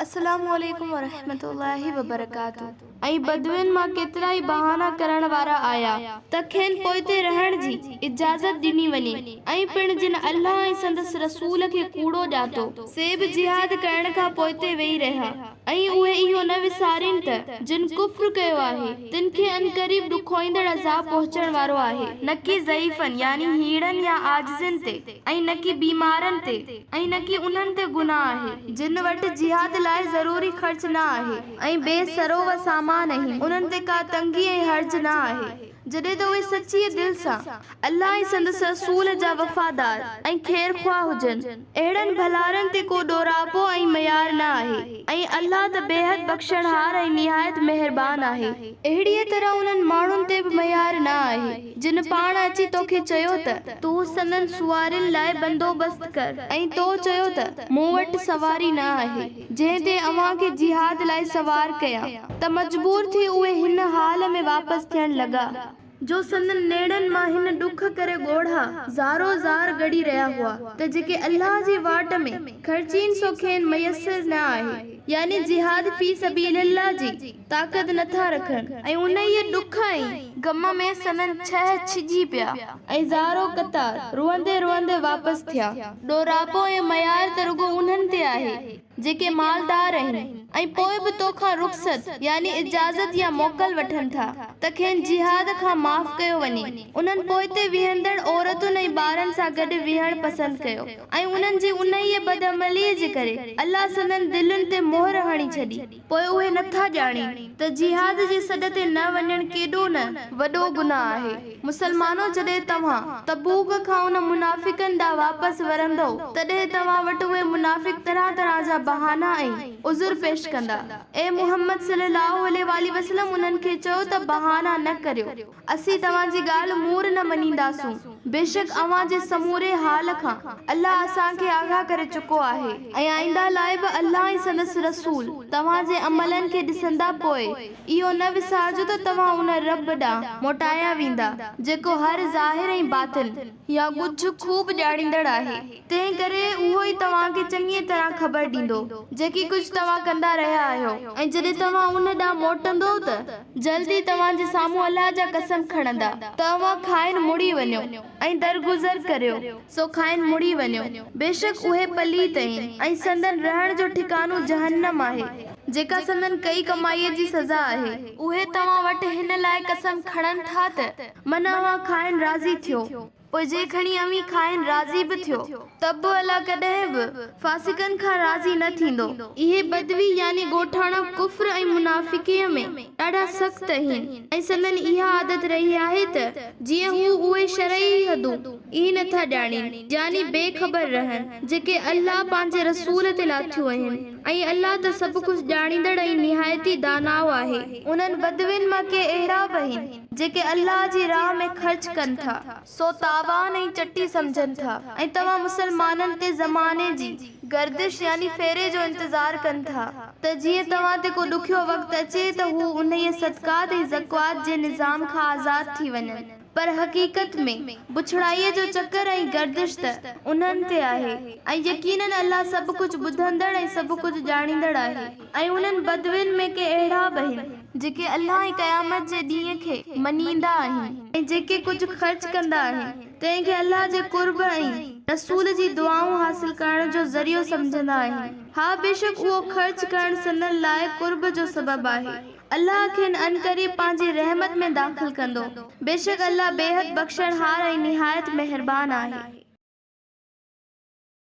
السلام عليڪم ورحمة الله وبرڪاته. ۽ بدوين مان ڪيترائي بهانا ڪرڻ وارا آيا ته کين پوئتي رهڻ جي اجازت ڏني وڃي ۽ پڻ جن الله ۽ سندس رسول کي ڪوڙو ڄاتو سي به جهاد ڪرڻ کان پوئتي ويهي رهيا ۽ اهي اهو نه وسارين ته جن ڪفر ڪيو آهي تن کي عنقريب ڏکوئيندڙ عذاب پهچڻ وارو آهي. نڪي ضعيفن يعني هيڻن يا عاجزين تي ۽ نڪي بيمارن تي ۽ نڪي انهن تي گناهه آهي، جن وٽ جهاد لاء ضروري خرچ نه آهي ۽ بي سرو و سامان آهن، انهن تي ڪا تنگي ۽ حرج نه آهي، جڏهن ته اهي سچيء دل سان الله ۽ سندس رسول جا وفادار ۽ خيرخواهه هجن، اهڙن ڀلارن تي ڪو ڏوراپو ۽ ميار نه آهي ۽ الله ته بيحد بخشڻهار ۽ نهايت مهربان آهي. اهڙيء طرح انهن ماڻهن تي به ميار نه آهي، جن پاڻ اچي توکي چيو ته. تون سندن سوارين لاء بندوبست ڪر. ۽ تو چيو ته، مون وٽ سواري نه آهي، جنهن تي اوهان کي جهاد لاء سوار ڪيان، ته مجبور ٿي اهي هن حال ۾ واپس ٿيڻ لڳا. جو سندن نيڻن مان هن ڏک ڪري ڳوڙها زارو زار ڳڙي رهيا هئا ته جيڪي الله جي واٽ ۾ خرچين سو کين ميسر نه آهي، يعني جهاد في سبيل الله جي طاقت نه ٿا رکن. ۽ انهيء ڏک ۽ غم ۾ سندن ڇهه ڇڄي پيا ۽ زارو قطار روئندي روئندي واپس ٿيا. ڏوراپو ۽ ميار ته رڳو انهن تي آهي. جيڪي مالدار آهن ۽ پوء به تو کان رخصت يعني اجازت يا موڪل وٺن ٿا ته کين جهاد کان معاف ڪيو وڃي. انهن پوئتي ويهندڙ عورتن ۽ ٻارن سان گڏ ويهڻ پسند ڪيو ۽ انهن جي انهيء بدعمليء جي ڪري الله سندن دلين تي مهر هڻي ڇڏي. پوء اهي نٿا ڄاڻين ته جهاد جي سڏ تي نه وڃڻ ڪيڏو نه وڏو گناهه آهي. مسلمانو جڏهن توهان تبوڪ کان ان منافقن ڏانهن واپس ورندؤ تڏهن توهان وٽ اهي منافق طرح طرح جا بهانا ۽ عذر پيش ڪندا. اي محمد صلي الله عليه واٰله وسلم انهن کي چئو ته بهانا نه ڪريو. اسين توهان جي ڳالهه مور نه مڃينداسون، بيشڪ اوهان جي سموري حال کان الله اسان کي آگاهه ڪري چڪو آهي ۽ آئنده لاء به الله ۽ سندس رسول توهان جي عملن کي ڏسندا پوء اهو نه وسارجو ته توهان ان رب ڏانهن موٽايا ويندا جيڪو هر ظاهر ۽ باطن يا ڳجهه خوب ڄاڻيندڙ آهي، تنهن ڪري اهو ئي توهان کي چڱيء طرح خبر ڏيندو، جيڪي ڪجهه توهان ڪندا رهيا آهيو، ۽ جڏهن توهان ان ڏانهن موٽندؤ ته جلد ئي توهان جي سامهون الله جا قسم کڻندا ته اوهان کانئن مڙي وڃو ۽ درگذر ڪريو، سو کانئن مڙي وڃو، بيشڪ اهي پليت آهن ۽ سندن رهڻ جو ٺڪانو جهنم آهي، جيڪا سندن ڪئي ڪمائيء جي سزا آهي. اهي توهان وٽ هن لاء قسم کڻن ٿا ته. من اوهان کانئن راضي ٿيو، پوء جي کڻي اوهين کانئن راضي به ٿيو، ته به الله ڪڏهن به فاسقن کان راضي نه ٿيندو. اهي بدوي يعني ڳوٺاڻا ڪفر ۽ منافقيء ۾ ڏاڍا سخت اهن ۽ سندن اها عادت رهي آهي ته جيئن هو اهي شرعي حدون ئي نه ٿا ڄاڻين يعني بي خبر رهن جيڪي الله پنهنجي رسول تي لاٿيون اهن ۽ الله ته سڀ ڪجهه ڄاڻيندڙ ۽ نهايت ئي داناء آهي. انهن بدوين مان ڪي اهڙا به اهن جيڪي الله جي راهه ۾ خرچ ڪن ٿا، سو تاوان ۽ چٽي سمجهن ٿا ۽ توهان مسلمانن تي زماني جي گردش يعني ڦيري جو انتظار ڪن ٿا ته جيئن توهان تي ڪو ڏکيو وقت اچي ته هو انهيء صدقات ۽ زڪوات جي نظام کان آزاد ٿي وڃن پر حقيقت ۾ بڇڙائيء جو چڪر ۽ گردش ته انهن تي آهي ۽ يقيناً الله سڀ ڪجهه ٻڌندڙ ۽ سڀ ڪجهه ڄاڻيندڙ آهي. ۽ انهن بدوين ۾ ڪي اهڙا به آهن، جيڪي الله ۽ قيامت جي ڏينهن کي مڃيندا آهن ۽ جيڪي ڪجهه خرچ ڪندا آهن، تنهن کي الله جي قرب ۽ رسول جي دعائون حاصل ڪرڻ جو ذريعو سمجهندا آهن. ها بيشڪ اهو خرچ ڪرڻ سندن لاء قرب جو سبب آهي. الله کين عنقريب پنهنجي رحمت ۾ داخل ڪندو. بيشڪ الله بيحد بخشڻهار ۽ نهايت مهربان آهي.